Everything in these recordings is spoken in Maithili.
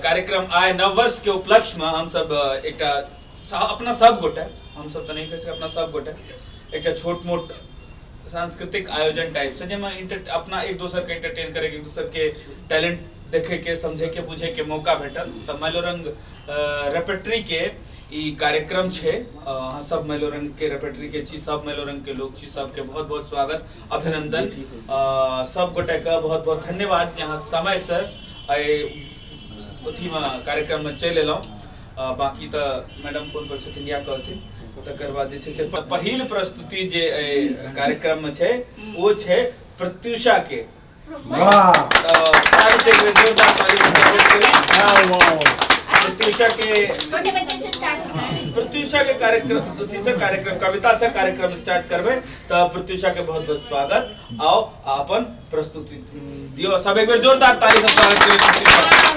कार्यक्रम आइ नव वर्ष के उपलक्ष्य में हम सब एकटा अपना सब गोटे, हम सब तऽ नहि कहि सकै, अपना सब गोटे एकटा छोट मोट सांस्कृतिक आयोजन टाइप से जाहिमे अपना एक दोसर के एंटरटेन करे के, एक दोसर के टैलेंट देखे के, समझे के, बुझे के मौका भेटल। तऽ मैलोरंग रेपर्टरी के ई कार्यक्रम छै। अहाँ सब मैलोरंग के रेपर्टरी के छी, सब मैलोरंग के लोग छी, सबके बहुत बहुत स्वागत, अभिनंदन, सब गोटे के बहुत बहुत धन्यवाद जे अहाँ समय से एहि अथीमे कार्यक्रममे चलि एलहुँ। बाकी तऽ मैडम फोन पर छथिन या कहथिन। तकर बाद जे छै से पहिल प्रस्तुति जे एहि कार्यक्रममे छै ओ छै प्रत्युषा के। वाह। तऽ ताली से एक बेर जोरदार ताली से स्वागत करी। प्रत्युषा के। छोटे बच्चे से स्टार्ट होता है। प्रत्युषा के कार्यक्रम अथी से कार्यक्रम कविता से कार्यक्रम स्टार्ट करबै, तऽ प्रत्युषा के बहुत बहुत स्वागत। आओ आ अपन प्रस्तुति दियौ। सब एक बेर जोरदार ताली से स्वागत करी प्रत्युषा के।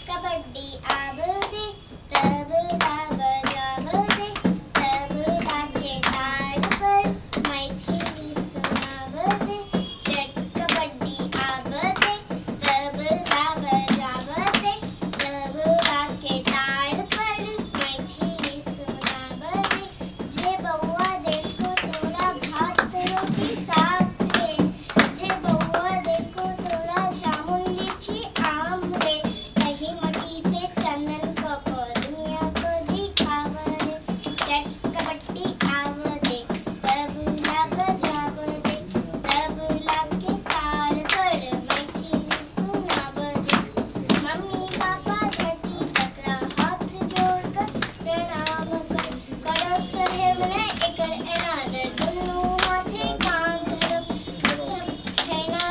कबड्डी आब दे, तबला बजाब दे, तबला के ताल पर मैथिली सुनाब दे। चट कबड्डी आब दे, तबला बजाब दे, तबला के ताल पर मैथिली सुनाब दे। जे बौआ देखो तोरा भात रोटी साग रे, जे बौआ देखो तोरा जामुन लीची आम रे, तही मट्टी से चंदन क को दुनिया को दिखाव रे। चट कबड्डी आव दे, तबला बजाव दे, तबला के ताल पर मैथिली सुनाव दे। मम्मी पापा धरती तकरा हाथ जोड़ कर प्रणाम कर, करब सभे मने एकर अनादर, दुनू हाथे कान धरब। उठब खैना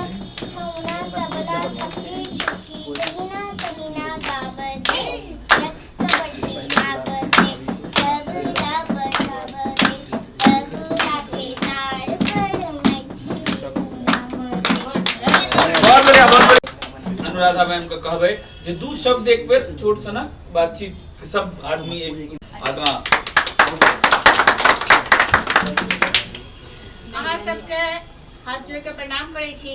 खौना तबला थपड़ी चुकी, तहिना तहिना गाब दे। चट कबड्डी आब दे, तबला बजाब दे, तबला के ताल पर मैथिली सुनाब दे। बहुत बढ़िया, बहुत बढ़िया। अनुराधा मैम के कहबै जे दू शब्द एक बेर छोट सनक बातचीत सब आदमी एक आगाँ। अहाँ सबके हाथ जोड़ के प्रणाम करै छी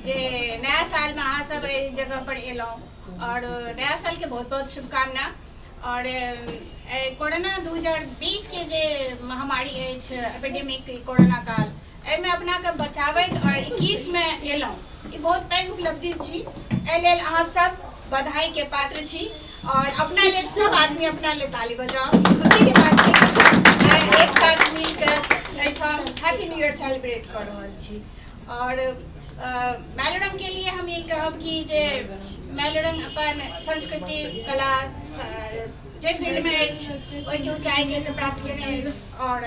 जे नया सालमे अहाँ सब एहि जगह पर एलहुँ और नया सालके बहुत बहुत शुभकामना। और कोरोना 2020 के जे महामारी अछि, एपिडेमिक कोरोना काल, एहिमे अपनाके बचाबैत और 21 मे एलहुँ, ई बहुत पैघ उपलब्धि छी। एहि लेल अहाँ सब बधाई के पात्र छी और अपना लेल सब आदमी अपना लेल ताली बजाओ। खुशी के बात छै आइ एक साथ मिलके एहिठाम हैप्पी न्यू ईयर सेलिब्रेट कऽ रहल छी। और मैलोरंग के लिए हम ई कहब कि जे मैलोरंग अपन संस्कृति कला जे फील्डमे अछि ओहिके ऊँचाइके तऽ प्राप्त केने अछि और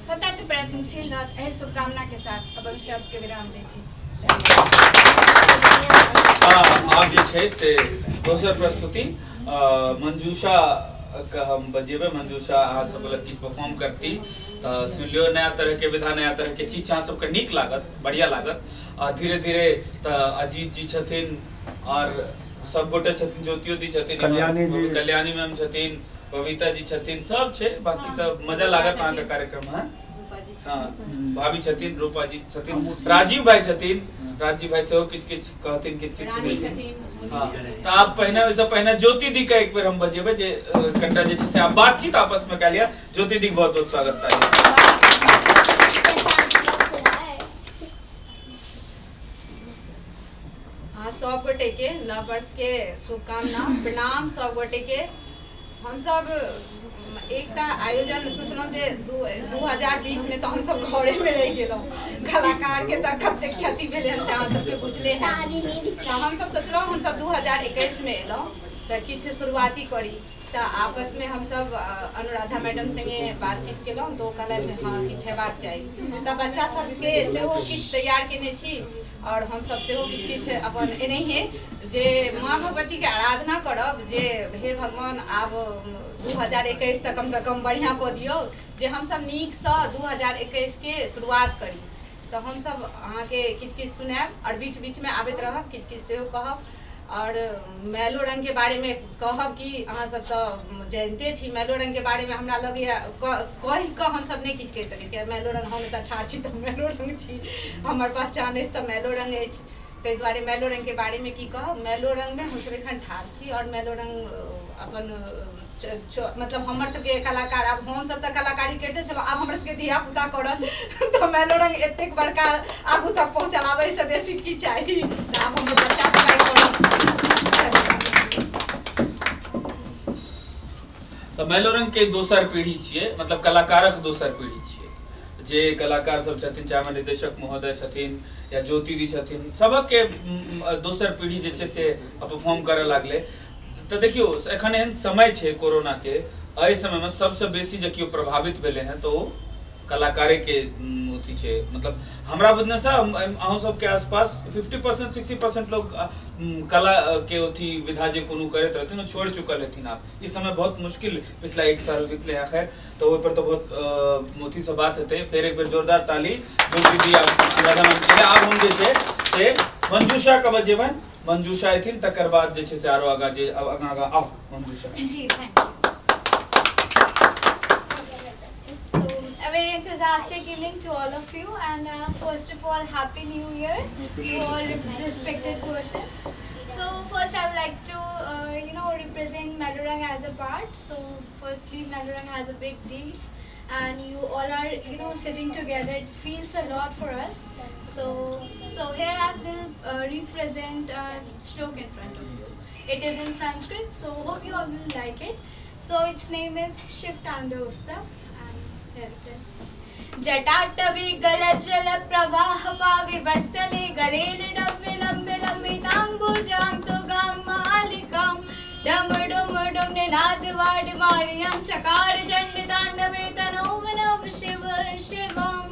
सतत प्रयत्नशील रहत, एहि शुभकामना के साथ अपन शब्द के विराम दै छी। आब जे छै से दोसर प्रस्तुति मंजूषा के हम बजेबै। मंजूषा अहाँ सब लग किछु परफॉर्म करती, तऽ सुनि लियौ। नया तरह के विधा, नया तरह के चीज अहाँ सबके नीक लागत, बढ़िया लागत। आ धीरे धीरे तऽ अजीत जी छथिन और सब गोटे छथिन, ज्योतियो दी छथिन, कल्याणी जी, कल्याणी मैम छथिन, बबीता जी छथिन, सब छै। बाकी तऽ मजा लागत अहाँके कार्यक्रम है। हाँ, भाभी छथिन, रूपा जी छथिन, राजीव भाई छथिन, राजीव भाई सेहो किछु किछु कहथिन, किछु किछु सुनेथिन। हाँ, तऽ आब पहिने ओहिसँ पहिने ज्योति दी के एक बेर हम बजेबै जे कनिटा जे छै से आब बातचीत आपस में कए लिअ। ज्योति दी के बहुत बहुत स्वागत है। अहाँ सब गोटे के नव वर्ष के शुभकामना, प्रणाम सब गोटे के। हमसब एकटा आयोजन सोचलहुँ जे 2020 में तऽ हमसब घरेमे रहि गेलहुँ, कलाकारके तऽ कतेक क्षति भेलै हन से अहाँ सबके बुझले है। तऽ हमसब सोचलहुँ हमसब 2021 में एलहुँ तऽ किछु शुरुआती करी। तऽ आपसमे हमसब अनुराधा मैडम संगे बातचीत केलहुँ तऽ ओ कहलथि हँ किछु हेबाक चाही। तऽ बच्चा सबके सेहो किछु तैयार केने छी और हमसब सेहो किछु किछु अपन एनाहिए जे माँ भगवतीके आराधना करब जे हे भगवान आब 2021 तक कमसँ कम बढ़िआँ कऽ दियौ जे हमसब नीकसँ 2021 के शुरुआत करी। तऽ हमसब अहाँके किछु किछु सुनायब और बीच बीचमे आबैत रहब, किछु किछु सेहो कहब और मैलोरंगके बारेमे कहब कि अहाँ सब तऽ जनिते छी मैलोरंगके बारेमे। हमरा लगैए कहि कऽ हमसब नहि किछु कहि सकै छी। मैलोरंग, हम एतऽ ठाढ़ छी तऽ मैलोरंग छी, हमर पहचान अछि तऽ मैलोरंग अछि। ताहि दुआरे मैलोरंगके बारेमे की कहब, मैलोरंगमे हमसब एखन ठाढ़ छी आओर मैलोरंग अपन मतलब हमर सबके कलाकार, आब हमसब तऽ कलाकारी करिते छलहुँ, आब हमर सबके धिया पुता करत तऽ मैलोरंग एतेक बड़का आगू तक पहुँचल, आब एहिसँ बेसी की चाही, तऽ आब हमर बच्चा सब आइ करत। तऽ मैलोरंग के दोसर पीढ़ी छियै, मतलब कलाकारक दोसर पीढ़ी छियै। जे कलाकार सब छथिन, चाहे निर्देशक महोदय छथिन या ज्योति दी छथिन, सबके दोसर पीढ़ी जे छै से परफॉर्म करऽ लागलै। तऽ देखियौ एखन एहन समय छै कोरोना के, एहि समय में सबसे बेसी जे केओ प्रभावित भेलै हँ तऽ ओ कलाकारे के अथी छै। मतलब हमरा बुझने से अहूँ सबके आसपास 50% 60% लोग कला के अथी विधा जे कोनो करैत रहथिन ओ छोड़ि चुकल हेथिन। आब ई समय बहुत मुश्किल पिछला एक साल बीतले हैं, खैर तऽ ओहि पर तऽ बहुत अथी से बात हेतै। फेर एक बेर जोरदार ताली ज्योति दी राधा मैम के लिए। आब हम जे छै से मंजूषा के बजेबनि, मंजूषा एथिन तकर बाद जे छै से आरो आगाँ जे आब आगाँ आगाँ आउ मंजूषा। जी, thank you. So, a very enthusiastic evening to all of you, and first of all, Happy New Year to all respected person. So, first I would like to, represent Mailorang as a part. So, firstly, Mailorang has a big deal, and you all are, sitting together. It feels a lot for us. So here I will represent a shlok in front of you. It is in Sanskrit, so hope you all will like it. So its name is Shiv Tandav Utsav, and here it is. जटाटवी गलज्जल प्रवाह पाविवस्तले गलेल डव्य लंबे तांबुजां तो गां मालिकां डम डुम डुम निनाद वाड मारियं चकार चंड तांडवे तनो नव शिव शिवम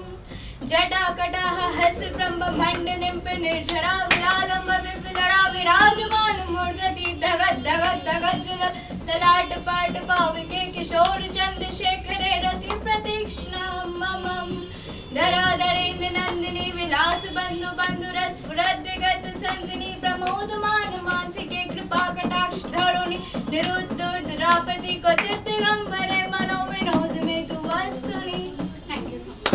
जटा कटाह हस ब्रह्म भंड निम्प निर्झरा विलालंब विलड़ा विराजमान मूर्ति धगत धगत धगत जुल ललाट पाट पावके किशोर चंद शेखरे रति प्रतीक्षणा ममम धरा धरेन्द्र नंदिनी विलास बंधु बंधु रस दिगत संतनी प्रमोद मान मानसिके कृपा कटाक्ष धरुणि निरुद्धरापति क्वचित दिगंबरे मनो विनोद में तु वस्तुनि। Thank you so much.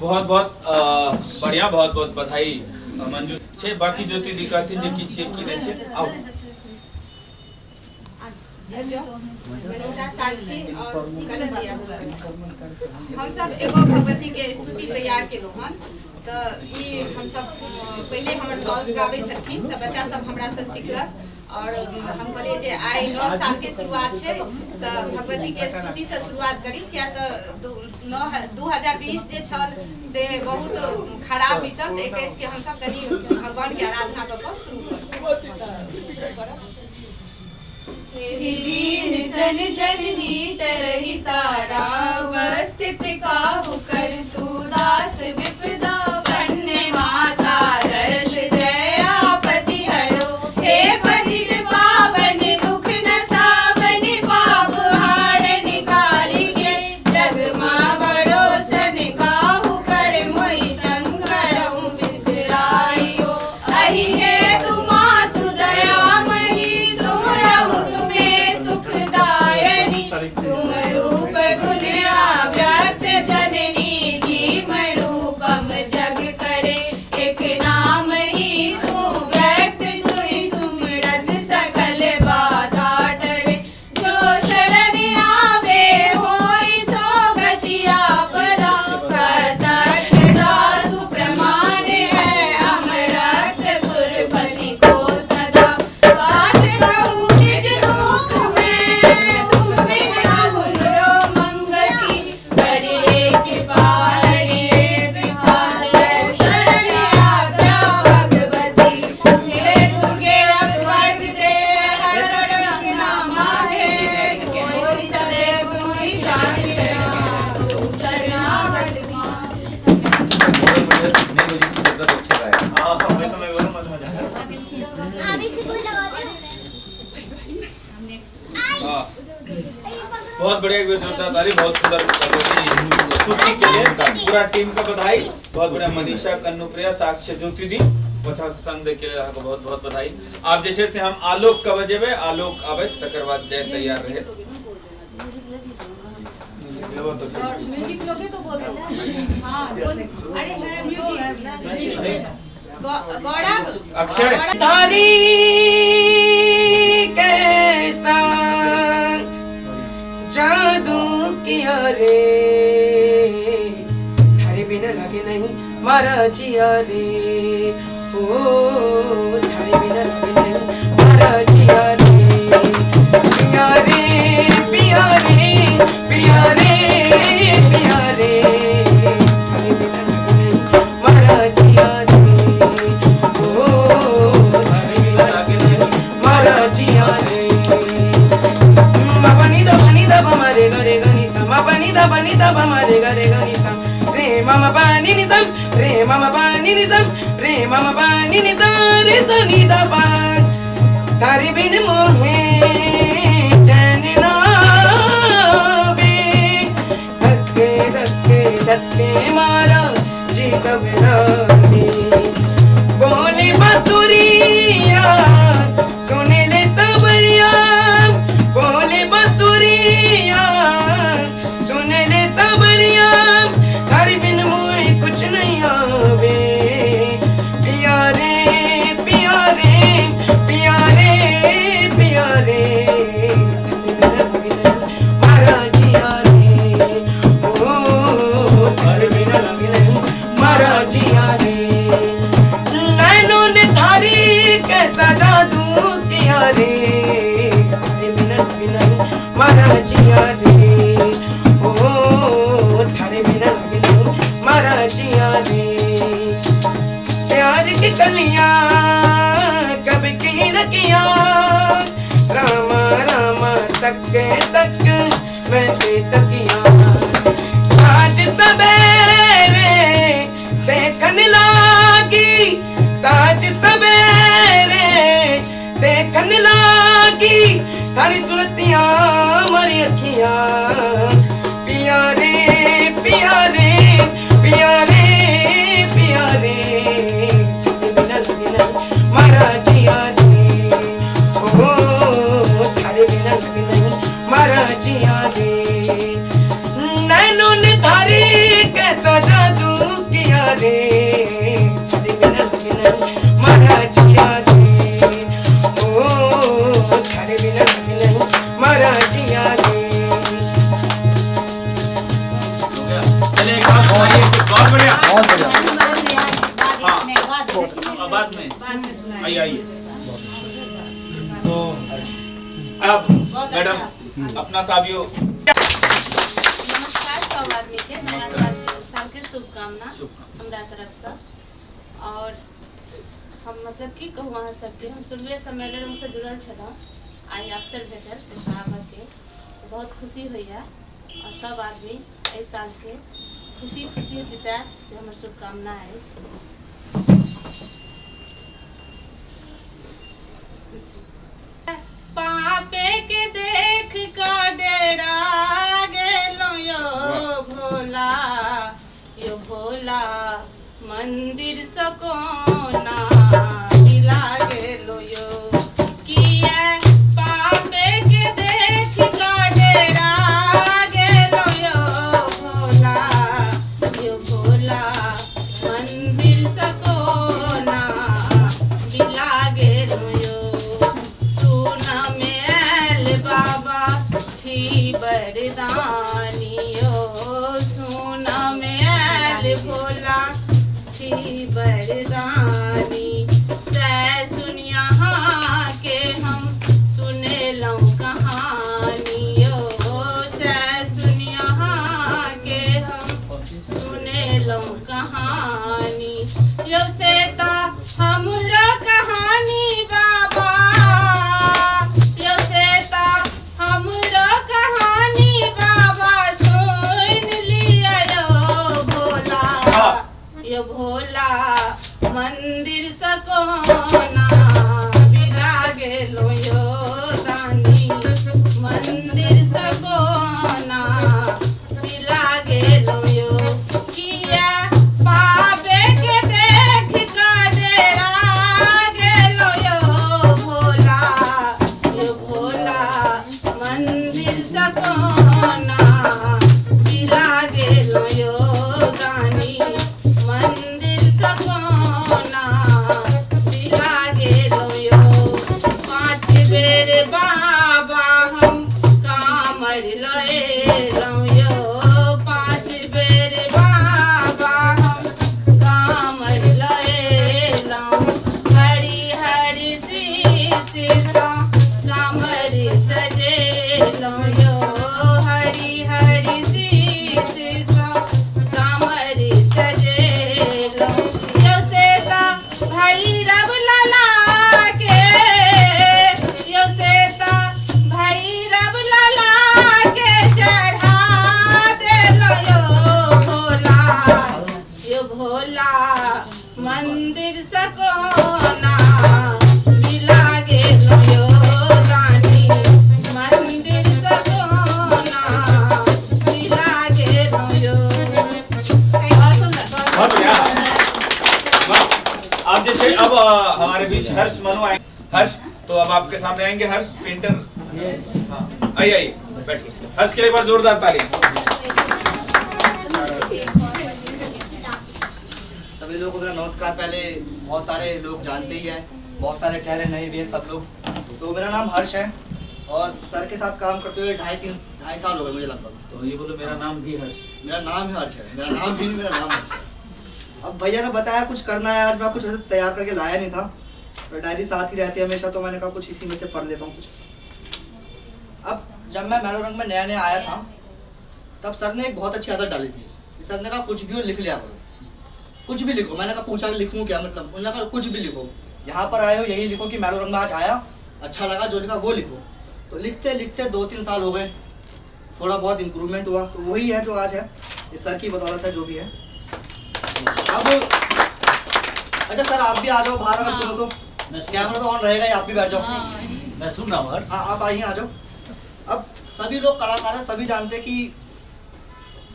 बहुत बहुत बढ़िया, बहुत बहुत बधाई मंजू छै। बाकी ज्योति दी कहथिन जे की छियै की नहि छै। आउ हमसब एगो भगवती के स्तुति तैयार केलहुँ हन। तऽ ई हमसब पहिले हमर साउस गाबै छलखिन तऽ बच्चा सब हमरासँ सिखलक, और हम कहलियै जे आइ नव साल के शुरुआत छै तऽ भगवती के स्तुति से शुरुआत करी, किया तऽ 2020 जे छल से बहुत खराब बीतल, तऽ 21 के हमसब कनि भगवान के आराधना कऽ कऽ शुरू करब। दीन जन जननी तरहि तारा अवस्थित काहु कर तू दास विपदा बन्ने माता दर्श दयापति हरो हे पतित पावन दुख न सावन पाप हारन काली के जग मा बड़ोसन काहु कर मोहि शंकरहु बिसराइयो अहि हे तु मातु दयामयी तुम रहु तुम्हें सुखदायनी तुम रूप गुण अव्यक्त जननी भीम रूपम जग करे एक नाम ही तू व्यक्त तुहि सुमरत सकल बाधा टरे जो शरण आवे होई सो गति आपदा प्रत्यक्ष दासु प्रमाण है अमरत सुरपति को सदा बात कहूँ निज रूप में तुम बिना सुनरो मंगती करिए कृपा हरिये पिता जय शरण आज्ञा भगवती हे दुर्गे अपवर्ग दे हर रंग नामा है कोई सदैव मोहि जाने तू शरणागत मां। अभी से कोई लगा दे। हाँ, बहुत बढ़िया, एक बेर जोरदार ताली। बहुत सुंदर भगवती स्तुति के लिए पूरा टीम का बधाई। बहुत बढ़िया मनीषा, कन्नुप्रिया, साक्ष्य, ज्योति दी पछा से संग दे के लिए अहाँके बहुत बहुत बधाई। आब जे छै से हम आलोक के बजेबै, आलोक आबै तकर बाद जय तैयार रहे। और म्यूजिक लोगे तो बोल दो। हाँ बोल। अरे है म्यूजिक। गौरव अक्षय। थारी कैसा जादू किया रे, थारे बिना लागे नहीं मारा जिया रे, ओ थारे बिना लागे नहीं मारा जिया रे, पिया रे पिया रे पिया रे पिया रे, थारे बिना लागे नहीं मारा जिया रे, ओ थारे बिना लागे नहीं मारा जिया रे। मा पा नि ध पा नि ध प म रे ग रे ग नि सा, मा पा नि ध पा नि ध प म रे ग रे ग नि सा, रे म म पा नि नि सा, रे म म पा नि नि सा, रे म म पा नि नि सा, रे सा नि ध पा, थारे बिन मोहे चैन ना आवे, धक्के धक्के धक्के मारा जी घबरावे, बोले बांसुरिया सुन ले सबरिया, बोले बांसुरिया सुन ले सबरिया, थारे बिन मोहे कुछ नहीं आवे, पिया रे पिया रे पिया रे पिया रे, थारे बिना लागे नहीं मारा जिया रे, ओ थारे बिना लागे नहीं मारा जिया रे। नैनों ने थारी कैसा जादू किया रे, थारे बिना लागे नहीं मारा जिया रे, ओ थारे बिना लागे नहीं मारा जिया रे। प्यार की कलियां कब की रखियां, रामा रामा तक तक मैं तकिया, साज सवेरे देखन लागी, साज सवेरे देखन लागी, थारी सुरतियां मारी अखियां, पिया रे पिया रे पिया रे पिया रे, थारे बिना लागे नहीं मारा जिया रे, ओ थारे बिना लागे नहीं मारा जिया रे। नैनों ने थारी कैसा जादू किया रे, थारे बिना लागे नहीं मारा जिया रे, ओ थारे बिना लागे नहीं मारा जिया रे। चलिए एक बार सुनाइए, बहुत बढ़िया। बहुत बढ़िया। हाँ बाद में आइए आइए। तो अब मैडम अपना साबियो। नमस्कार सब आदमी के नया साल के शुभकामना हमरा तरफ से। और हम मतलब की कहूँ अहाँ सबके, हम शुरुए सम्मेलन से जुड़ल छलहुँ, आइ अवसर भेटल आबऽके, बहुत खुशी होइए। और सब आदमी एहि साल के खुशी खुशी बितायब से हमर शुभकामना अछि। पापे के देख कर डेरा गेलो यो भोला, यो भोला मंदिर सकोना मिला गेलो यो, किया पापे के देख कर डेरा गेलो यो भोला, यो भोला मंदिर सकोना मिला गेलो यो। सुना में आयल बाबा छी बरदानियो, सुना में आयल भोला छी बरदानी, सै सुनिया के हम सुनेलहुँ कहानियो, सै सुनिया के हम सुनेलहुँ कहानी, यो से ता हमरो कहानी बाबा, यो से ता हमरो कहानी बाबा सुन लिया यो भोला, यो भोला मंदिर सकोना बिला गेलो यो दानी, मंदिर सकोना बिला गेलो यो, किया पापे के देख कर डेरा गेलो यो भोला, यो भोला मंदिर सकोना। बाबा हम कामर लएलहुँ यौ, 5 बेर बाबा हम कामर लएलहुँ। हरि हरि शीश कामर सजेलहुँ यौ, हरि हरि शीश कामर सजेलहुँ यौ। सेता भैरव लला के यौ, सेता भैरव लला के चढ़ा देलहुँ यौ भोला, यौ भोला मंदिर सकोना मिला गेलहुँ यौ रानी, मंदिर सकोना मिला गेलहुँ यौ। बहुत सुंदर। बहुत बढ़िया, वाह। आप जैसे अब हमारे बीच हर्ष मनु आए। हर्ष तो अब आपके सामने आएंगे, हर्ष पेंटर। हाँ, आइए आइए बैठिए। हर्ष के लिए एक बार जोरदार ताली। सभी लोगों को मेरा नमस्कार। पहले बहुत सारे लोग जानते ही हैं, बहुत सारे चेहरे नए भी हैं सब लोग। तो मेरा नाम हर्ष है और सर के साथ काम करते हुए 2.5 साल हो गए मुझे लगभग। तो ये बोलो मेरा नाम भी हर्ष। मेरा नाम है हर्ष है, मेरा नाम भी नहीं, मेरा नाम हर्ष है। अब भैया ने बताया कुछ करना है आज, मैं कुछ ऐसे तैयार करके लाया नहीं था, पर डायरी साथ ही रहती है हमेशा, तो मैंने कहा कुछ इसी में से पढ़ लेता हूँ कुछ। अब जब मैं मैलोरंग में नया नया आया था तब सर ने एक बहुत अच्छी आदत डाली थी। सर ने कहा कुछ भी हो लिख लिया करो, कुछ भी लिखो। मैंने कहा पूछा लिखूँ क्या, मतलब उन्होंने कहा कुछ भी लिखो, यहाँ पर आए हो यही लिखो कि मैलोरंग में आज आया, अच्छा लगा, जो लिखा वो लिखो। तो लिखते लिखते 2-3 साल हो गए, थोड़ा बहुत इम्प्रूवमेंट हुआ, तो वही है जो आज है, ये सर की बदौलत है जो भी है। अब अच्छा सर आप भी आ जाओ बाहर, अगर सुनो तो कैमरा तो ऑन रहेगा ही, आप भी बैठ जाओ। मैं सुन रहा हूँ हर्ष। हाँ आप आइए, आ जाओ। अब सभी लोग कलाकार हैं, सभी जानते हैं कि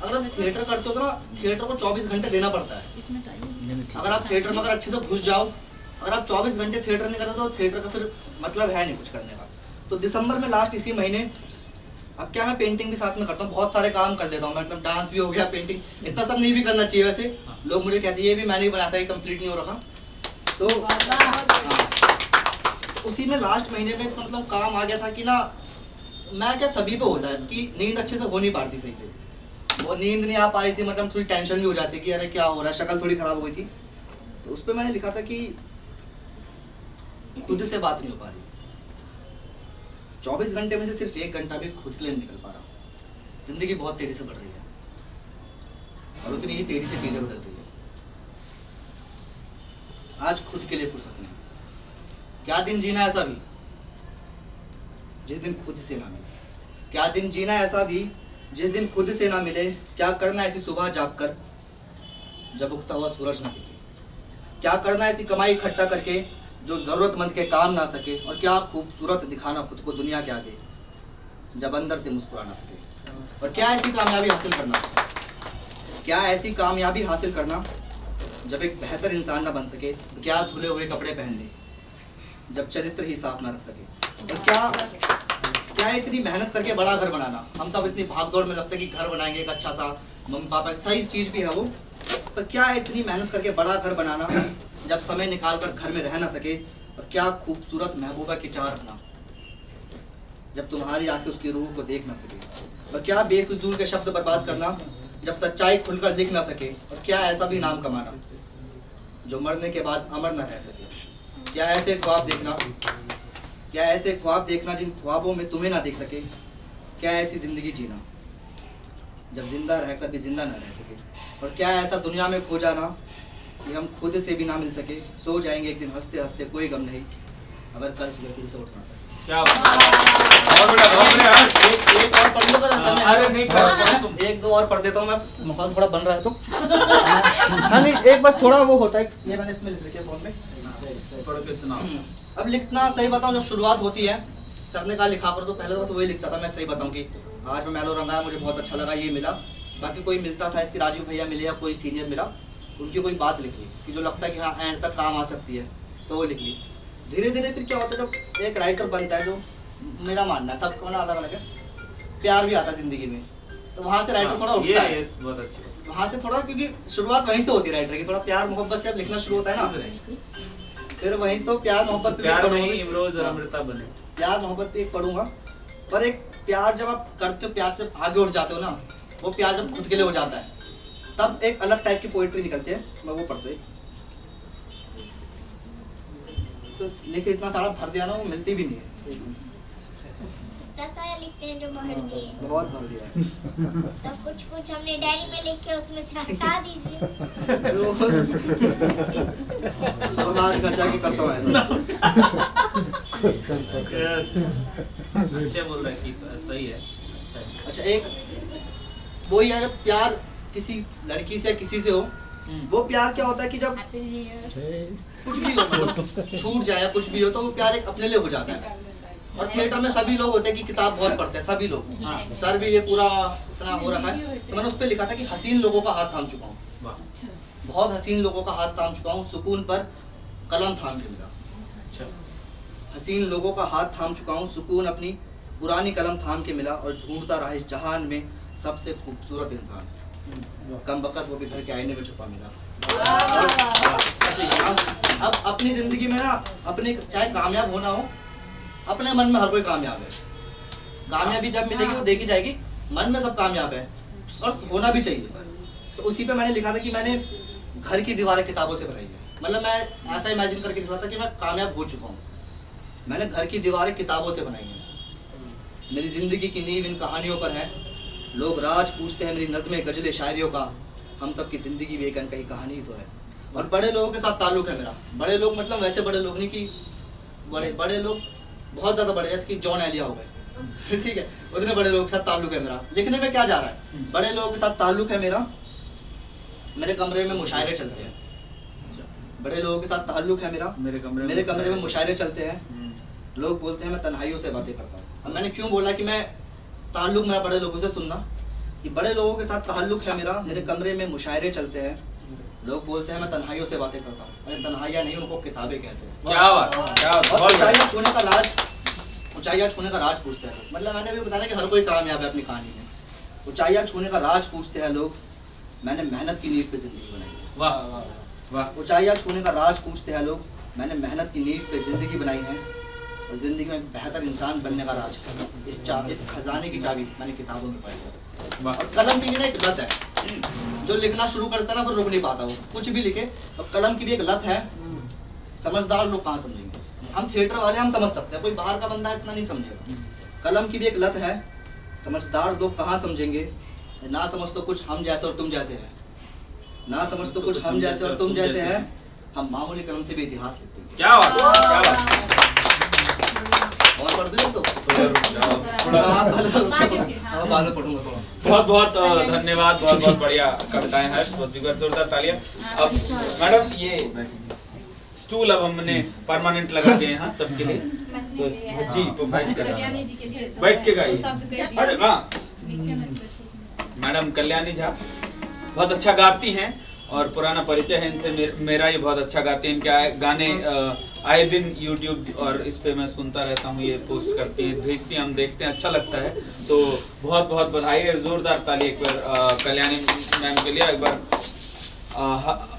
अगर आप थिएटर करते हो तो ना थिएटर को 24 घंटे देना पड़ता है। अगर आप थिएटर में अगर अच्छे से घुस जाओ, अगर आप 24 घंटे थिएटर नहीं करते तो थिएटर का फिर मतलब है नहीं कुछ करने का। तो दिसंबर में लास्ट इसी महीने, अब क्या मैं पेंटिंग भी साथ में करता हूँ, बहुत सारे काम कर लेता हूँ, मतलब डांस भी हो गया, पेंटिंग, इतना सब नहीं भी करना चाहिए वैसे। लोग मुझे कहते हैं ये भी मैंने ही बनाया था, ये कंप्लीट नहीं हो रखा। तो हाँ, तो उसी में लास्ट महीने में तो मतलब काम आ गया था कि ना, मैं क्या सभी पे होता है कि नींद अच्छे से हो नहीं पाती सही से, वो नींद नहीं आ पा रही थी, मतलब थोड़ी टेंशन भी हो जाती कि अरे क्या हो रहा है, शक्ल थोड़ी खराब हो गई थी। तो उस पर मैंने लिखा था कि खुद से बात नहीं हो पा रही, 24 घंटे में से सिर्फ 1 घंटा भी खुद के लिए निकल पा रहा हूँ। जिंदगी बहुत तेजी से बढ़ रही है और उतनी ही तेजी से चीजें बदल रही है। आज खुद के लिए फुर्सत नहीं। क्या दिन जीना ऐसा भी जिस दिन खुद से ना मिले, क्या दिन जीना ऐसा भी जिस दिन खुद से ना मिले, क्या करना ऐसी सुबह जाग कर जब उगता हुआ सूरज ना दिखे, क्या करना ऐसी कमाई इकट्ठा करके जो ज़रूरतमंद के काम ना सके, और क्या खूबसूरत दिखाना खुद को दुनिया के आगे जब अंदर से मुस्कुरा ना सके, और क्या ऐसी कामयाबी हासिल करना, क्या ऐसी कामयाबी हासिल करना जब एक बेहतर इंसान ना बन सके, तो क्या धुले हुए कपड़े पहन ले जब चरित्र ही साफ ना रख सके, और क्या क्या इतनी मेहनत करके बड़ा घर बनाना। हम सब इतनी भाग दौड़ में लगता है कि घर बनाएंगे एक अच्छा सा, मम्मी पापा, सही चीज़ भी है वो, पर क्या इतनी मेहनत करके बड़ा घर बनाना जब समय निकाल कर घर में रह ना सके, और क्या खूबसूरत महबूबा की चाह रखना जब तुम्हारी आंखें उसकी रूह को देख ना सके, और क्या बेफिजूल के शब्द बर्बाद करना जब सच्चाई खुलकर लिख ना सके, और क्या ऐसा भी नाम कमाना जो मरने के बाद अमर ना रह सके, क्या ऐसे ख्वाब देखना, क्या ऐसे ख्वाब देखना जिन ख्वाबों में तुम्हें ना देख सके, क्या ऐसी ज़िंदगी जीना जब जिंदा रहकर भी जिंदा ना रह सके, और क्या ऐसा दुनिया में खो जाना कि हम खुद से भी ना मिल सके, सो जाएंगे एक दिन हंसते हंसते कोई गम नहीं अगर कल सुबह फिर से उठ ना सके। क्या बहुत बढ़िया, बहुत बढ़िया। एक और पढ़ लो अगर, अरे नहीं कर, एक दो और पढ़ देता हूँ मैं, माहौल थोड़ा बन रहा है तो। हाँ नहीं एक बस थोड़ा वो होता है, ये मैंने इसमें लिख रखी है फोन में, पढ़ के सुनाओ। अब लिखना सही बताऊँ जब शुरुआत होती है, सर ने कहा लिखा करो, तो पहले तो बस वही लिखता था मैं। सही बताऊँ कि आज मैं मैलोरंग आया, मुझे बहुत अच्छा लगा, ये मिला, बाकी कोई मिलता था, इसके राजीव भैया मिले या कोई सीनियर मिला, उनकी कोई बात लिख ली कि जो लगता है कि हाँ एंड तक काम आ सकती है, तो वो लिख ली। धीरे धीरे फिर क्या होता है जब एक राइटर बनता है, जो मेरा मानना है सबका अलग अलग है, प्यार भी आता है ज़िंदगी में, तो वहाँ से राइटर थोड़ा उठता है, बहुत अच्छी, वहाँ से थोड़ा, क्योंकि शुरुआत वहीं से होती है राइटर की, थोड़ा प्यार मोहब्बत से अब लिखना शुरू होता है ना, फिर वहीं तो प्यार मोहब्बत प्यार में ही इमरोज और अमृता बने। प्यार मोहब्बत पे एक पढ़ूंगा, पर एक प्यार जब आप करते हो, प्यार से आगे उठ जाते हो ना, वो प्यार जब खुद के लिए हो जाता है तब एक अलग टाइप की पोइट्री निकलती है। मैं वो पढ़ता हूँ। तो लेकिन इतना सारा भर दिया ना, वो मिलती भी नहीं है। इतना सारा लिखते हैं जो भर दिए, बहुत भर दिया है। तो कुछ कुछ हमने डायरी में लिखे, उसमें से हटा दीजिए। तो मैं आज घर जाके करता हूँ ऐसा। अच्छे बोल रहा है कि सही है, अच्छा है। अच्छा, एक वो यार प्यार किसी लड़की से किसी से हो, वो प्यार क्या होता है कि जब कुछ भी हो, मतलब छूट जाए या कुछ भी हो, तो वो प्यार एक अपने लिए हो जाता है। और थिएटर में सभी लोग होते हैं कि किताब बहुत पढ़ते हैं सभी लोग, सर भी ये पूरा इतना हो रखा है। तो मैंने उस पर लिखा था कि हसीन लोगों का हाथ थाम चुका हूँ, बहुत हसीन लोगों का हाथ थाम चुका हूँ, सुकून पर कलम थाम के मिला। हसीन लोगों का हाथ थाम चुका हूँ, सुकून अपनी पुरानी कलम थाम के मिला, और ढूंढता रहा इस जहान में सबसे खूबसूरत इंसान, कम वक्त वो भी घर के आईने में छुपा मिला। अब अपनी जिंदगी में ना, अपने चाहे कामयाब होना हो, अपने मन में हर कोई कामयाब है। कामयाबी जब मिलेगी वो देखी जाएगी, मन में सब कामयाब है और होना भी चाहिए। तो उसी पे मैंने लिखा था कि मैंने घर की दीवारें किताबों से भराई है। मतलब मैं ऐसा इमेजिन करके लिखा था कि मैं कामयाब हो चुका हूँ, मैंने घर की दीवारें किताबों से बनाई हैं, मेरी ज़िंदगी की नींव इन कहानियों पर है, लोग राज पूछते हैं मेरी नज़में गजलें शायरियों का, हम सब की ज़िंदगी भी एक अनकही कहानी ही तो है। और बड़े लोगों के साथ ताल्लुक़ है मेरा। बड़े लोग मतलब वैसे बड़े लोग नहीं कि बड़े बड़े लोग बहुत ज़्यादा बड़े, जैसे कि जॉन एलिया हो गए, ठीक है, उतने बड़े लोगों के साथ ताल्लुक़ है मेरा। लिखने में क्या जा रहा है, बड़े लोगों के साथ ताल्लुक़ है मेरा, मेरे कमरे में मुशायरे चलते हैं। बड़े लोगों के साथ ताल्लुक़ है मेरा, मेरे कमरे में मुशायरे चलते हैं, लोग बोलते हैं मैं तन्हाइयों से बातें करता हूँ। अब मैंने क्यों बोला कि मैं ताल्लुक़ मेरा बड़े लोगों से सुनना, कि बड़े लोगों के साथ ताल्लुक़ है मेरा, मेरे कमरे में मुशायरे चलते हैं, लोग बोलते हैं मैं तन्हाइयों से बातें करता हूँ। अरे तन्हाइयाँ नहीं, उनको किताबें कहते हैं। क्या बात, क्या बात। और ऊंचाइयाँ छूने का राज, ऊंचाइयाँ छूने का राज पूछते हैं लोग। मतलब मैंने भी बताया कि हर कोई कामयाब है अपनी कहानी में। ऊंचाइयाँ छूने का राज पूछते हैं लोग, मैंने मेहनत की नींव पे ज़िंदगी बनाई है। वाह वाह वाह। ऊंचाइयाँ छूने का राज पूछते हैं लोग, मैंने मेहनत की नींव पे ज़िंदगी बनाई है, और ज़िंदगी में बेहतर इंसान बनने का राज, इस खजाने की चाबी मैंने किताबों में पाई है। और कलम की भी ना एक लत है, जो लिखना शुरू करता है ना वो रुक नहीं पाता, वो कुछ भी लिखे। और कलम की भी एक लत है, समझदार लोग कहाँ समझेंगे, हम थिएटर वाले हम समझ सकते हैं, कोई बाहर का बंदा इतना नहीं समझेगा। कलम की भी एक लत है, समझदार लोग कहाँ समझेंगे, ना समझ तो कुछ हम जैसे और तुम जैसे हैं, ना समझ तो कुछ हम जैसे और तुम जैसे हैं, हम मामूली कलम से भी इतिहास लिखते हैं। क्या बात, क्या बात। और पढ़ दो तो पढ़ूंगा थोड़ा। बहुत बहुत धन्यवाद, बहुत बहुत बढ़िया कविताएं हर्ष, बहुत जोरदार तालियां। अब मैडम ये स्टूल अब हमने परमानेंट लगा दिए यहाँ सबके लिए, तो जी तो बैठ के गाइए। अरे हाँ, मैडम कल्याणी झा बहुत अच्छा गाती हैं और पुराना परिचय है इनसे मेरा, ये बहुत अच्छा गाती हैं। इनके गाने आए दिन YouTube और इस पे मैं सुनता रहता हूँ, ये पोस्ट करती हैं, भेजती हैं, हम देखते हैं, अच्छा लगता है। तो बहुत बहुत बधाई और जोरदार ताली एक बार कल्याणी मैम के लिए। एक बार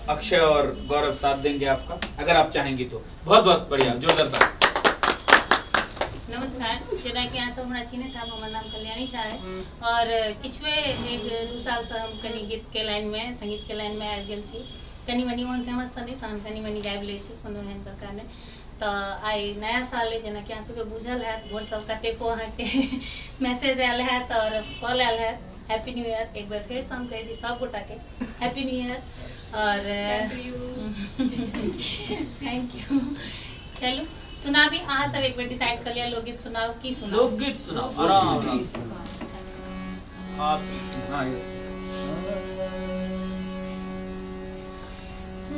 अक्षय और गौरव साथ देंगे आपका, अगर आप चाहेंगी तो। बहुत बहुत बढ़िया, जोरदार ताली। नमस्कार, जेना कि अहाँ सब हमरा चिन्हैत हैब, हमर नाम कल्याणी झा है और किछुए 1-2 साल से हम कनी गीत के लाइन में, संगीत के लाइन में आबि गेल छी। कनी मनी ओहन फेमस तऽ नहि, तहन कनी मनी गाबि लै छी, कोनो एहन प्रकार नहि। तऽ आइ नया साल अइ, जेनाकि अहाँ सबके बुझल हैत, भोर सब कतेको अहाँके मैसेज आयल हैत और कॉल आयल हैत, हैप्पी न्यू ईयर। एक बेर फेरसँ हम कहि दी सब गोटाके हैप्पी न्यू ईयर और thank you. चलू सुनाबी, अहाँ सब एक बेर डिसाइड कर लिया, लोकगीत सुनाओ की सुनाओ? लोकगीत सुनाओ आराम आराम। हाँ यस।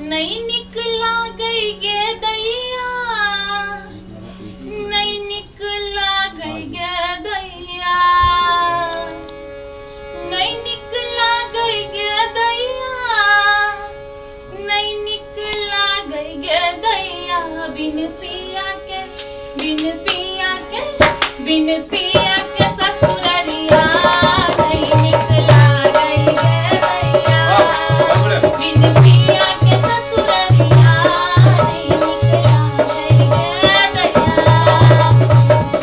नहीं निकला गई गे दैया, नहीं निकला गई गे दैया, नहीं निकला गई गे दैया, नहीं निकला गई गे दैया, बिन पिया के, बिन पिया के, बिन पिया के ससुररिया, नहीं निकला गई गे दैया, बिन पिया के ससुररिया, नहीं निकला गई गे दैया।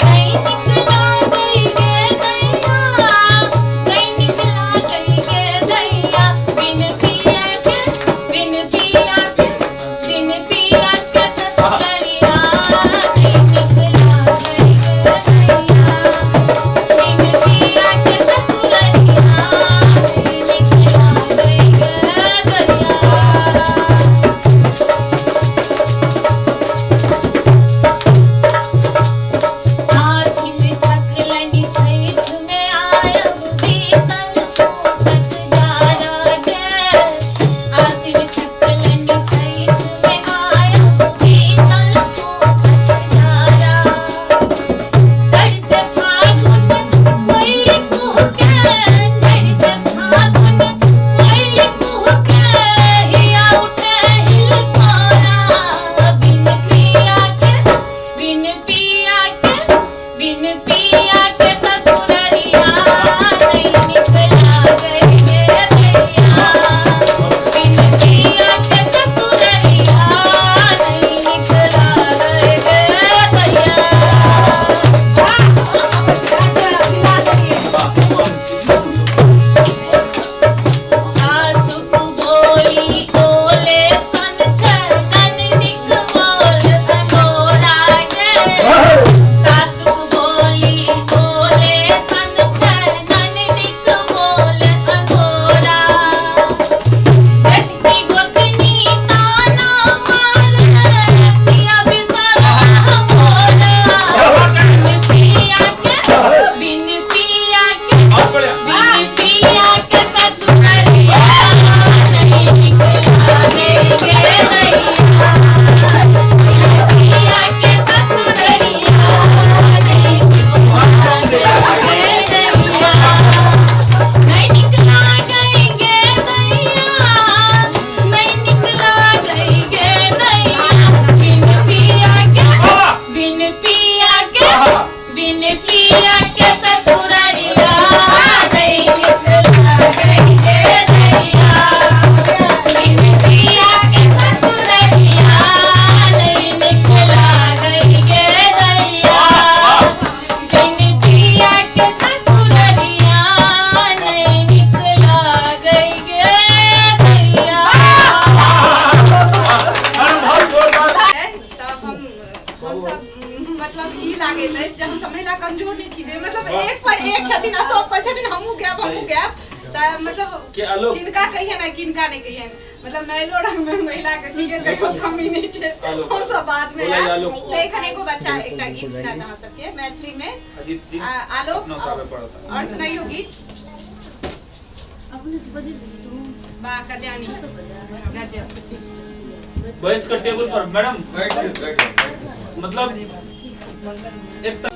बैस कर टेबल पर मैडम, मतलब एक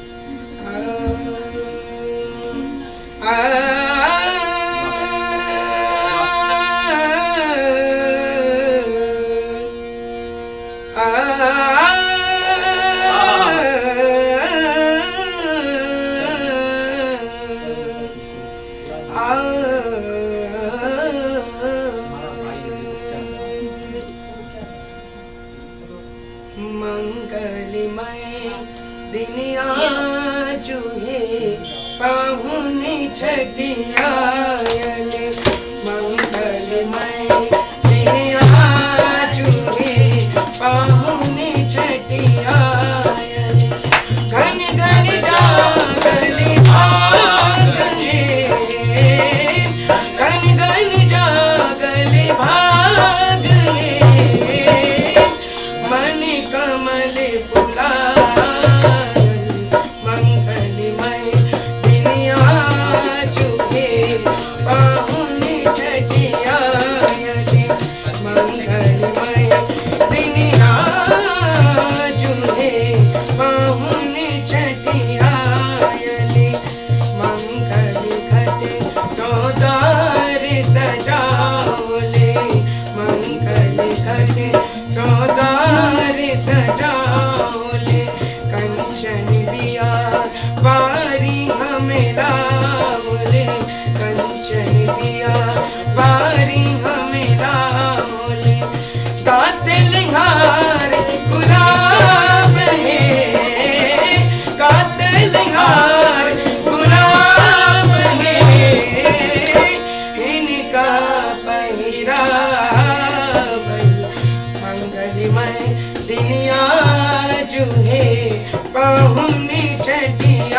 पाहुनी छठियायले।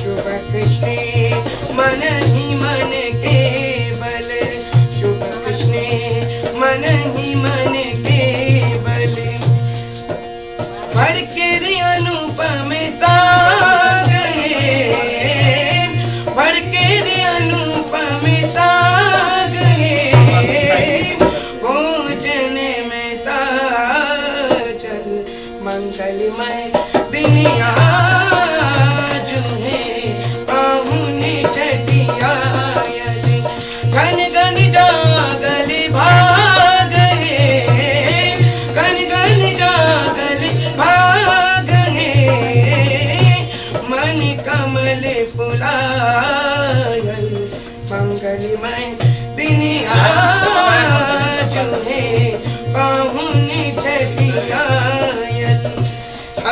शुभ कृष्णे मन ही मन केवल, शुभ कृष्णे मन ही मन केवल। भर के रे अनुपम साग हे, भर के रे अनुपम साग हे, भोजन में साजल मंगलमय दिन आज है, पाहुन छठियायल घन घन जागल भाग हे, घन घन जागल भाग हे, मन कमल फुलायल मंगलमय दिन आज है, पाहुन छठियायल। आ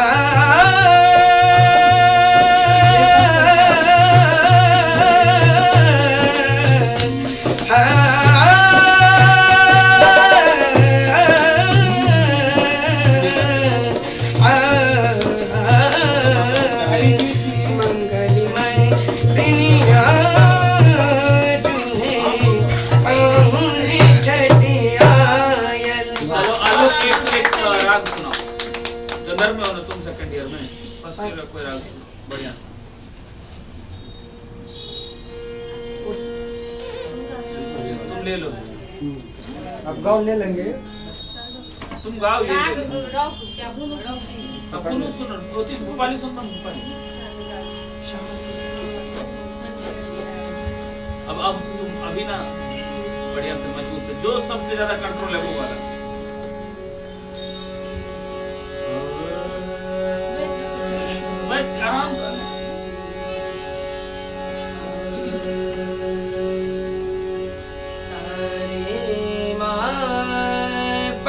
मंगलमय दिन आज है, पाहुन छठियायल। आलोक एक एक राग सुनाओ। गंधर्व में हो ना तुम, सेकंड ईयर में, फर्स्ट ईयर में कोई राग सुनाओ बढ़िया सा। तुम ले लो, अब गाँव ले लेंगे, तुम गाओ ये राग ले लो। रॉक क्या रॉक अब कोनो सुनो, ज्योतिष भोपाली सुनता हूँ, भोपाली। अब तुम अभी ना बढ़िया से मजबूत से, जो सबसे ज्यादा कंट्रोल है वो वाला। बस आराम से। सारे मा प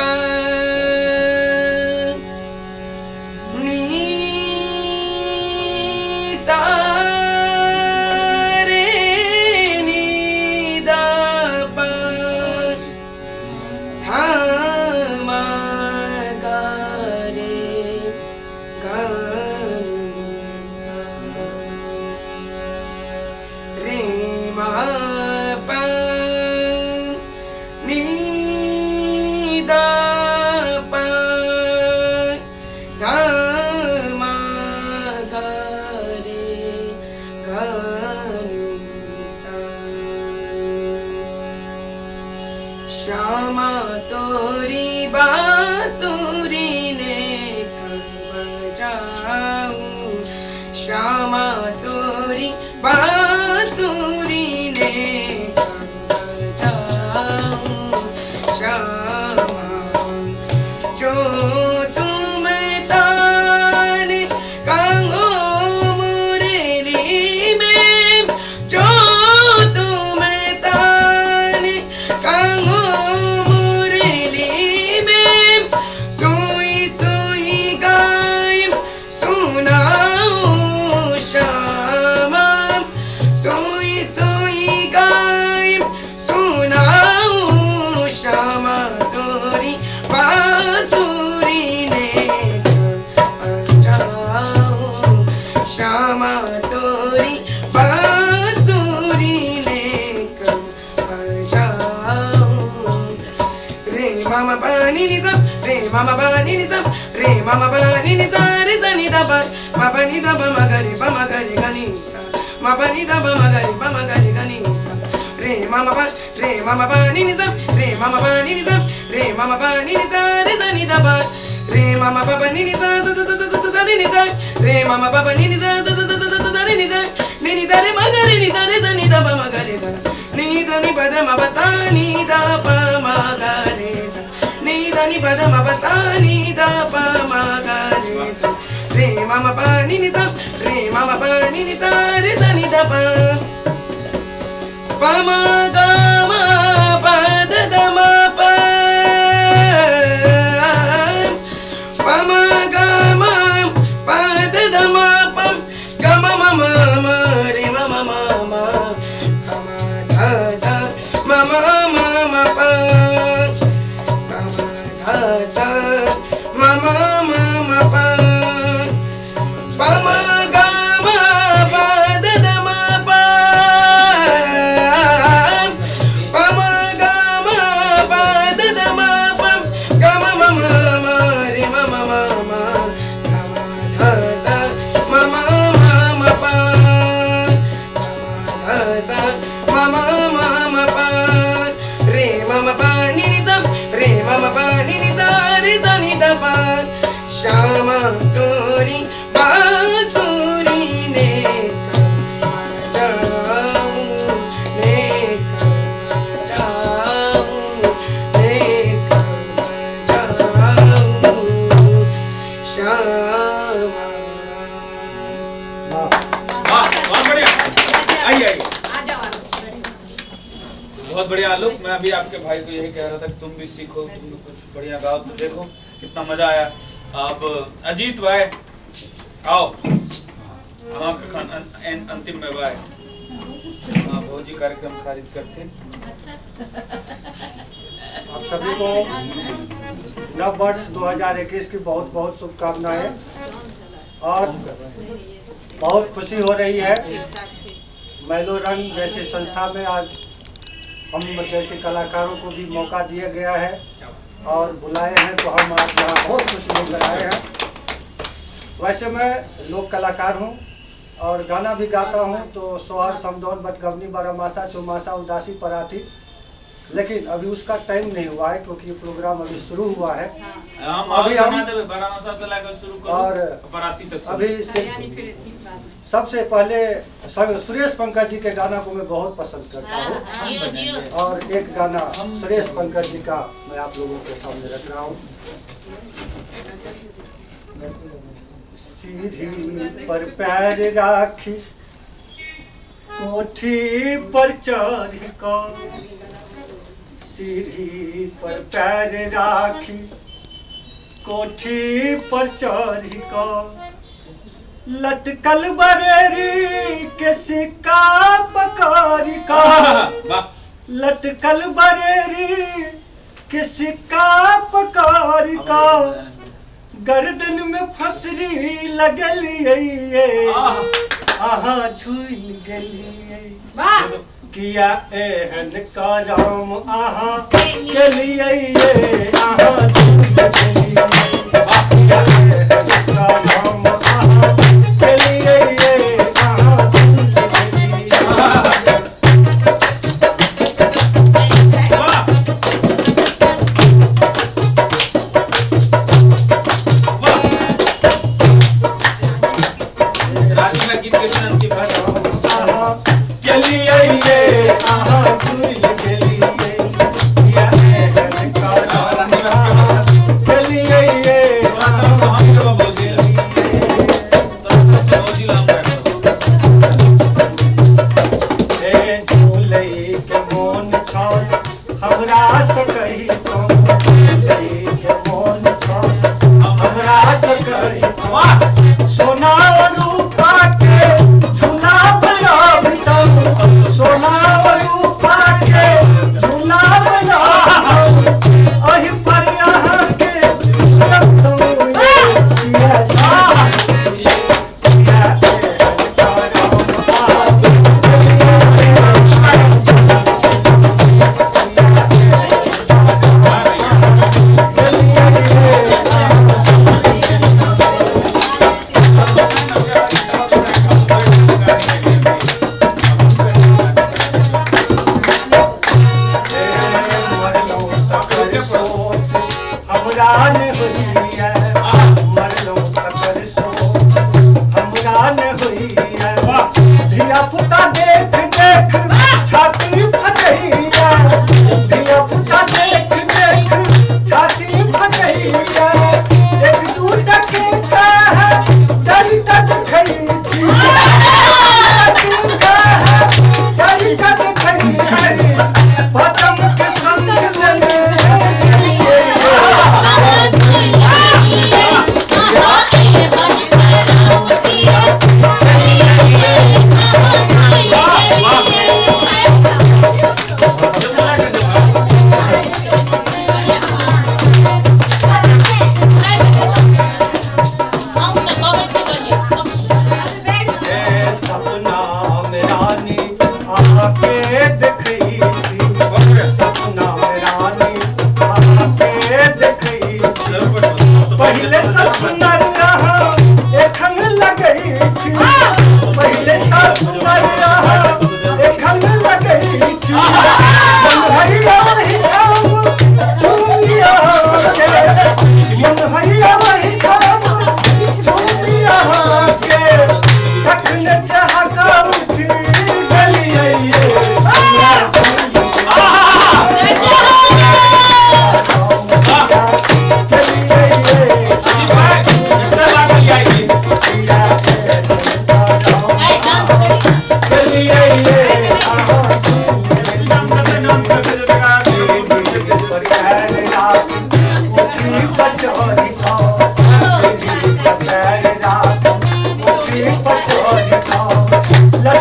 नी सा रे नी दा प धा मा गा रे गा नी सा रे मा प नी दा प धा मा गा रे गा नी सा। श्यामा तोरी बांसुरी ने कब बजाऊं, श्यामा तोरी बांसुरी ने कब बजाऊं, श्यामा जो तुम तान कहो मुरली में, जो तुम तान कहो मुरली में, सुई सुई गाय सुनाऊं श्यामा, सुई सुई गाय सुनाऊं, श्यामा तोरी बांसुरी ने बजाऊं, श्यामा तोरी बांसुरी ने बजाऊं। रे मामा पानी नि सा रे मामा पानी नि सा रे मामा पानी नि सा रे सा नि दा पा मा पा नि दा पा मा गा रे पा मा गा रे गा नि सा मा पा नि दा पा मा गा रे पा मा गा रे गा नि सा रे मामा पा रे मामा पानी नि सा रे मामा पानी नि सा रे मामा पानी नि सा रे सा नि दा पा रे मामा पा पा नि नि सा सा सा सा सा सा रे नि सा रे मामा पा पा नि नि सा सा सा सा सा सा रे नि सा नि नि दा रे मा गा रे नि सा रे सा नि दा पा मा गा रे सा नि दा नि पा दा मा पा सा नि दा पा मा गा रे सा नि दा नि पा दा मा पा सा नि दा पा मा गा रे सा रे मामा पा नि नि सा रे मामा पा नि नि सा रे सा नि दा पा पा मा गा मा पा दा दा मा पा पा मा गा मा पा दा दा मा पा गा मा मा मा मा रे मा मा मा मा गा मा धा धा मा मा मा मा पा गा मा धा धा मा मा मा मा पा पा मा गा मा पा भी आइए। आ जाओ आलोक। बहुत बढ़िया आलोक, मैं अभी आपके भाई को यही कह रहा था कि तुम भी सीखो, तुम भी कुछ बढ़िया गाओ, तो देखो कितना मजा आया। अब अजीत भाई आओ, हम आपके अंतिम में भाई, हाँ भौजी कार्यक्रम खारिज करते। आप सभी को नव वर्ष 2021 की बहुत बहुत शुभकामनाएं और बहुत खुशी हो रही है मैलोरंग जैसे संस्था में आज हम जैसे कलाकारों को भी मौका दिया गया है और बुलाए हैं, तो हम आज यहाँ बहुत खुशी होकर आए हैं। वैसे मैं लोक कलाकार हूँ और गाना भी गाता हूँ, तो सोहर, समदौन, बटगवनी, बारहमासा, चौमासा, उदासी, पराठी, लेकिन अभी उसका टाइम नहीं हुआ है क्योंकि ये प्रोग्राम अभी शुरू हुआ है। हम अभी हम बारहमासा से लेकर शुरू करो और बाराती तक अभी यानी फिर थी बाद में। सबसे पहले सुरेश पंकज जी के गाना को मैं बहुत पसंद करता हूँ और एक गाना सुरेश पंकज जी का मैं आप लोगों के सामने रख रहा हूँ। सीढ़ी पर पैर राखी कोठी पर चढ़ कर, सीढ़ी पर पैर राखी कोठी पर चढ़ कर, लटकल बरेरी के सिक्का पकड़ कर, लटकल बरेरी के सिक्का पकड़ कर, गर्दन में फसरी लगलिए आहा झूल गेलिए, किया एहन करम आहा गेलिए आहा झूल गेलिए, किया एहन करम आहा गेलिए आहा झूल गेलिए।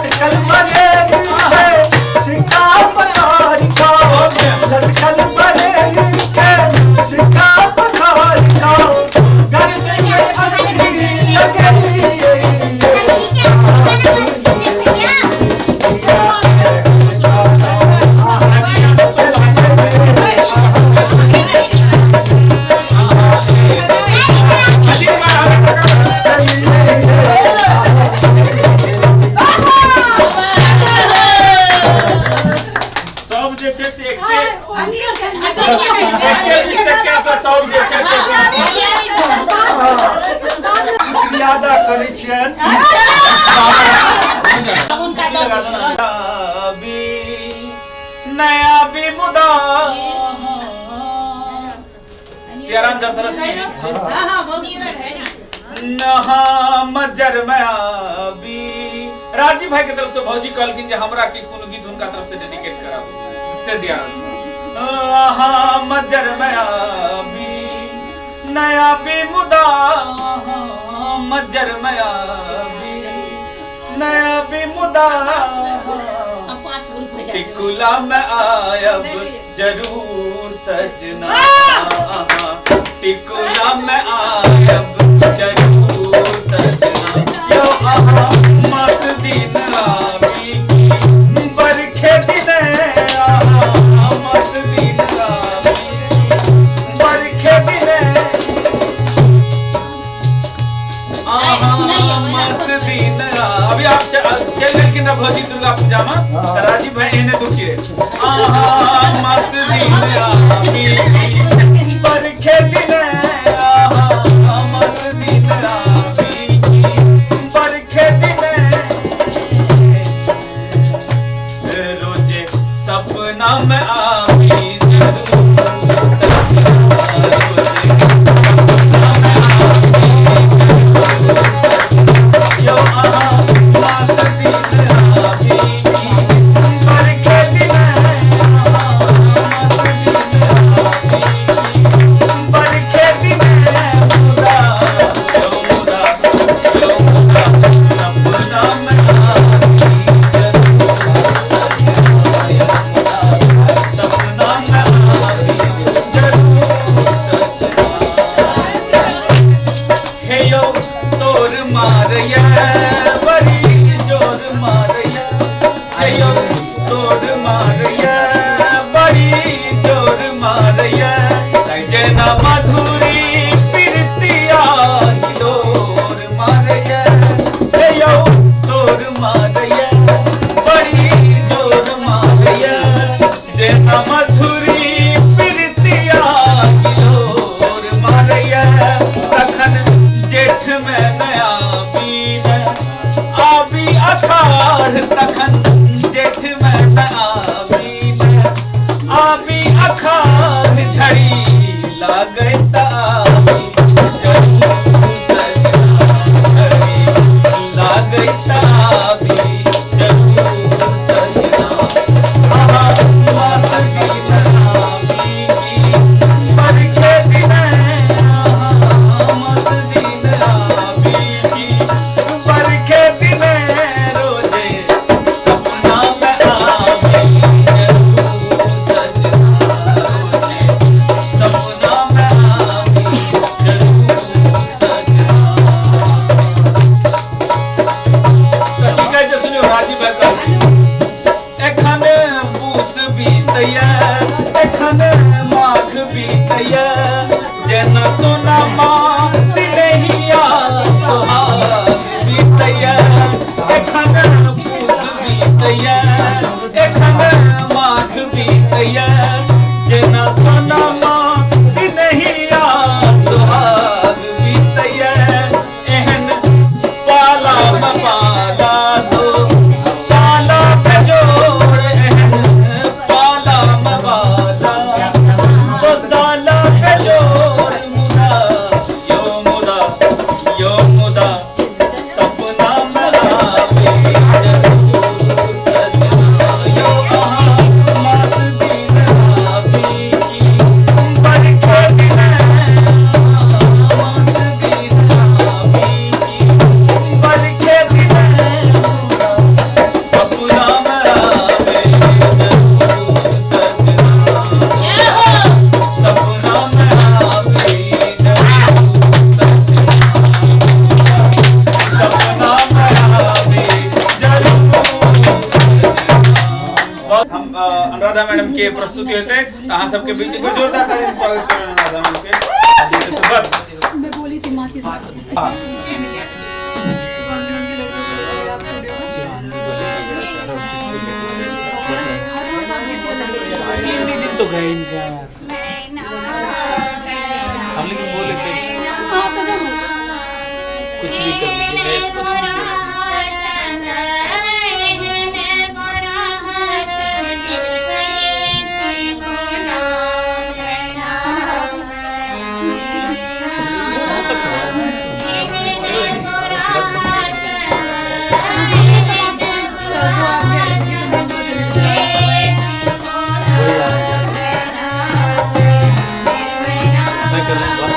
लटकल बरेली के सिक्का पथारी का, लटकल बरेली के सिक्का पथारी का, गर्द के अग्नि लगेली। सब जे छै से एकटे 20% से सब जे छै से शुक्रिया अदा करै छियनि। नया भी मुदा सियाराम दशरथ नहा मजर में आबी। राजीव भाई के तरफ से भौजी कहलखिन जे हमरा किछु कोनो गीत हुनका तरफ से डेडिकेट कराबू से दिया। आहा मजर में आबी नया भी मुदा, मजर में आबी नया भी मुदा, टिकुला में आयब जरूर सजना, टिकुला में आयब जरूर सजना। यो आहा मत दिन आबी की बरखे दिन, आहा मत दिन आबी बरखे दिन, आहा मत दिन। अभी आप चल गेलखिन ना भौजी दुर्गा पूजा में, राजीव भाई एहने दुखी रहे। आहा मत दिन आबी बरखे दिन, आहा मत दिन आबी बरखे दिन, रोजे सपना में आबी जरूर सजना, रोजे सपना में आबी यो आहा मत दिन आबी बरखे दिन, आहा मत दिन आबी बरखे दिन, मुदा यो मुदा यो मुदा सपना में आबी जरूर सपना में आबी जरूर सजना। हे यो तोर मारैया बड़ी जोर मारैया, हे यो तोर मारैया बड़ी जोर मारैया, जेना मधुरी प्रीतिया डोर मारैया, हे यो तोर मारैया बड़ी जोर मारैया, जेना मधुरी प्रीतिया डोर मारैया। तखन जेठ में नया बीन आबी अखाड़, तखन जेठ में नया बीन आबी अखाड़, झड़ी लागै ताबी जरूर सजना, झड़ी लागै ताबी जरूर सजना। आहा मत दिन आबी बरखे दिन, आहा मत दिन आबी बरखे दिन, रोजे सपना में आबी जरूर सजना, रोजे सपना में आबी जरूर सजना। तऽ की कहै छै सुनियौ राजीव भाई कहलखिन एखन पूस बीतैया एखन माघ बीतैया, जेना सोना माँ सिनेहिया सोहाग बीतैया, एखन पूस बीतैया एखन माघ बीतैया, जेना सोना माँ सिनेहिया सोहाग बीतैया। एहन पाला में पाला दो पाला पे जोड़, एहन पाला में पाला दो ताला पे जोड़, मुदा यो मुदा यो मुदा सपना में आबी जरूर सजना, यो आहा अनुराधा मैडम के प्रस्तुति हेतै। तऽ अहाँ सबके बीच एक बेर जोरदार ताली से स्वागत करब अनुराधा मैडम के। बस मैं बोली थी माचिस। तीन दिन तो गए इनका यार, हम लेकिन बोल लेते हैं कुछ भी कर लीजिए। मैं कर लूंगा।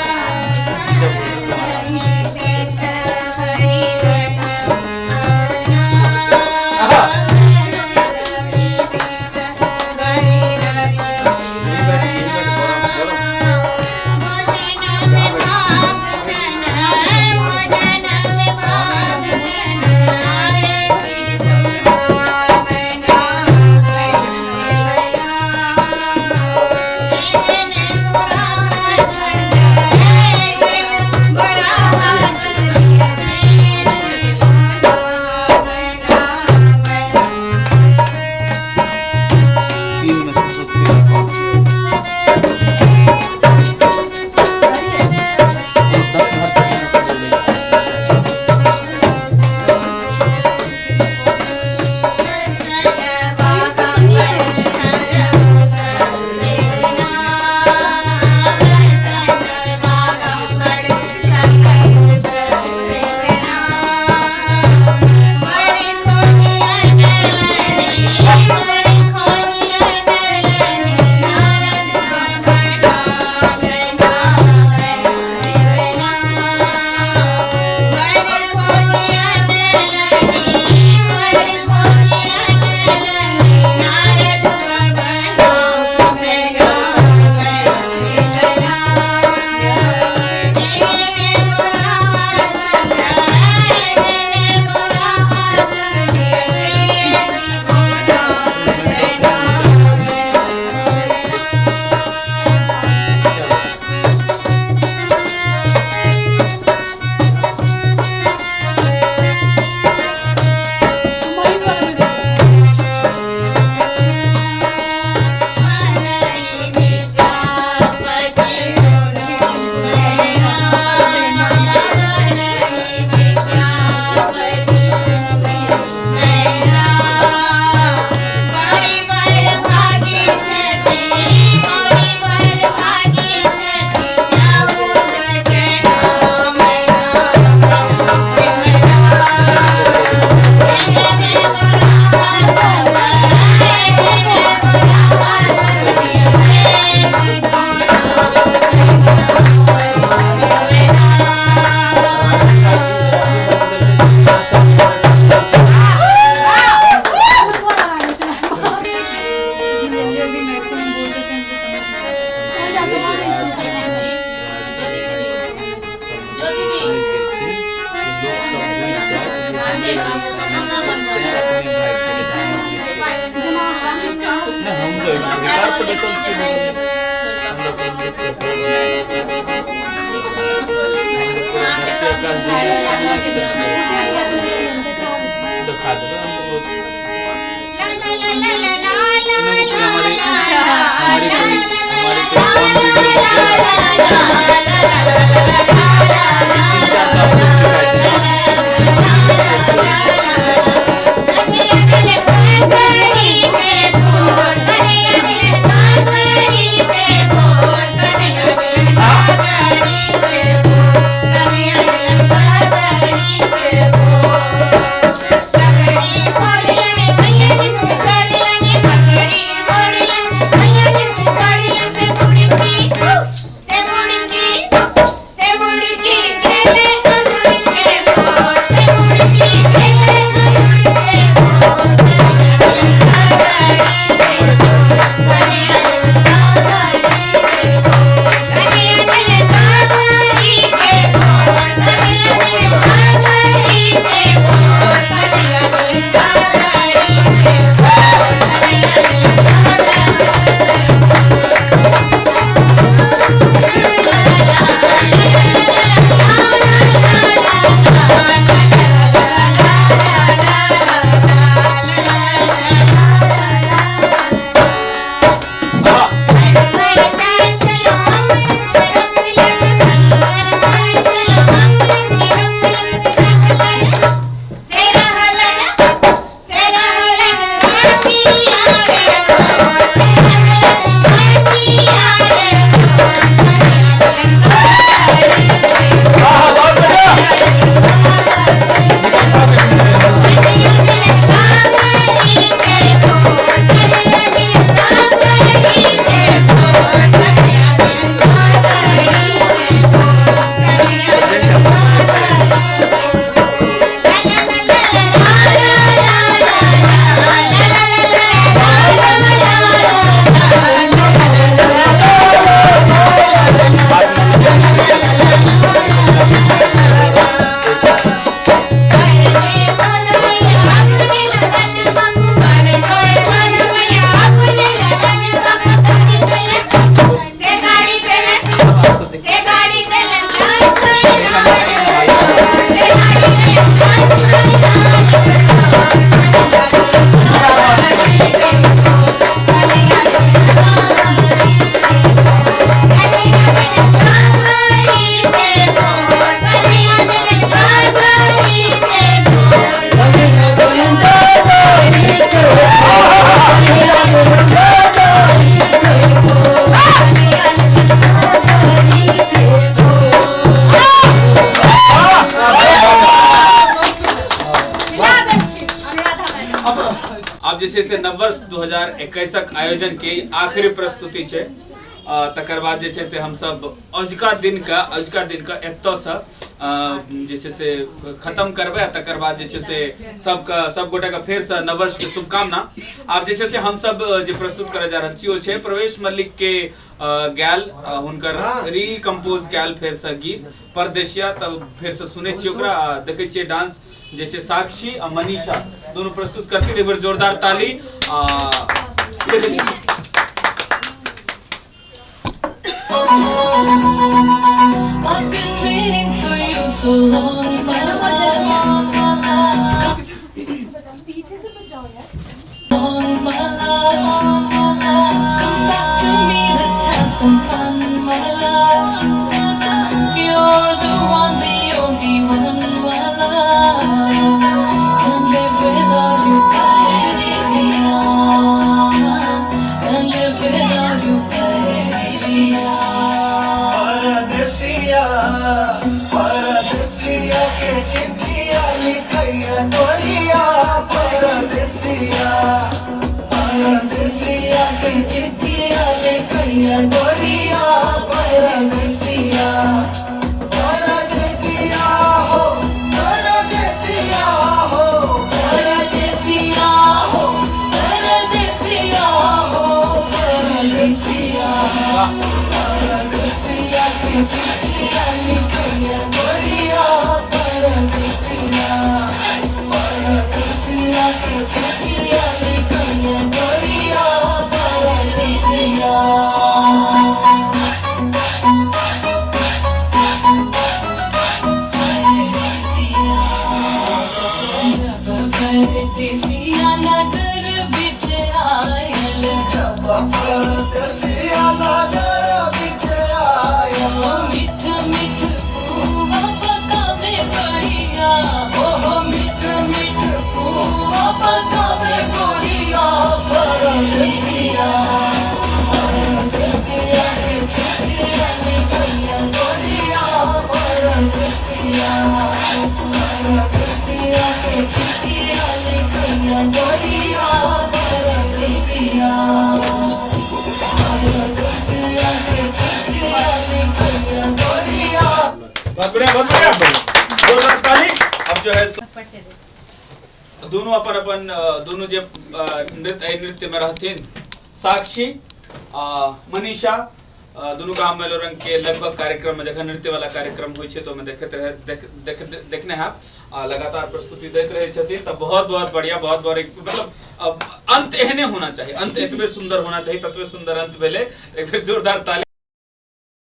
तीन में से Thank you. आब जे छै से नववर्ष 2021 आयोजन के आखिरी प्रस्तुति छै। तकर बाद जे छै से हमसब अजुका दिन का एतऽसँ जे छै से खत्म करबै आ तकर बाद जे छै से सबके सब गोटाके फेरसँ नववर्षके शुभकामना। आब जे छै से हमसब जे प्रस्तुत करय जा रहल छी ओ छै प्रवेश मल्लिक के गायल हुनकर रिकम्पोज कयल फेरसँ गीत परदेशिया। तब फेरसँ सुनै छियै ओकरा, देखै छियै डांस जे छै साक्षी आ मनीषा दोनों प्रस्तुत करती। एक बेर जोरदार ताली। देखै छी I've been waiting for you so long, my love. पीछे से मत जाओ यार। On my love. Come back to me, let's have some fun, my love. You're the one, the only one, my love. Can't live without you, Paradisia. Can't live without you, Paradisia. परदेसिया परदेसिया के चिट्ठिया लिखैया गोरिया, परदेसिया परदेसिया के चिट्ठिया लिखैया गोरिया, परदेसिया परदेसिया हो, परदेसिया हो, परदेसिया हो, परदेसिया हो, परदेसिया परदेसिया के चिट्ठिया लिखैया गोरिया, परदेसिया परदेसिया के चिट्ठिया लिखैया गोरिया, परदेसिया। जब परदेसिया नगर बिच आयल, जब परदेसिया नगर बिच आयल, मिठ मिठ पुआ पकावे गोरिया, ओहो मिठ मिठ पुआ पकावे गोरिया, परदेसिया परदेसिया के चिट्ठिया लिखैया गोरिया, परदेसिया परदेसिया के चिट्ठिया लिखैया गोरिया, परदेसिया परदेसिया के चिट्ठिया लिखैया गोरिया। बहुत बढ़िया, बहुत बढ़िया, जोरदार ताली। अब जो है दोनों अपन अपन दोनों जे नृत्य नृत्य में रहथिन साक्षी मनीषा दोनों का हम मैलोरंग के लगभग कार्यक्रम में जखन नृत्य वाला कार्यक्रम होइ छै तो ओहिमे देखैत रहे देख देख देखने हैब आ लगातार प्रस्तुति दैत रहै छथिन। तऽ बहुत बहुत बढ़िया, बहुत बहुत मतलब अब अंत एहने होना चाही, अंत एतबे सुंदर होना चाही, ततबे सुंदर अंत भेलै। एक बेर जोरदार ताली।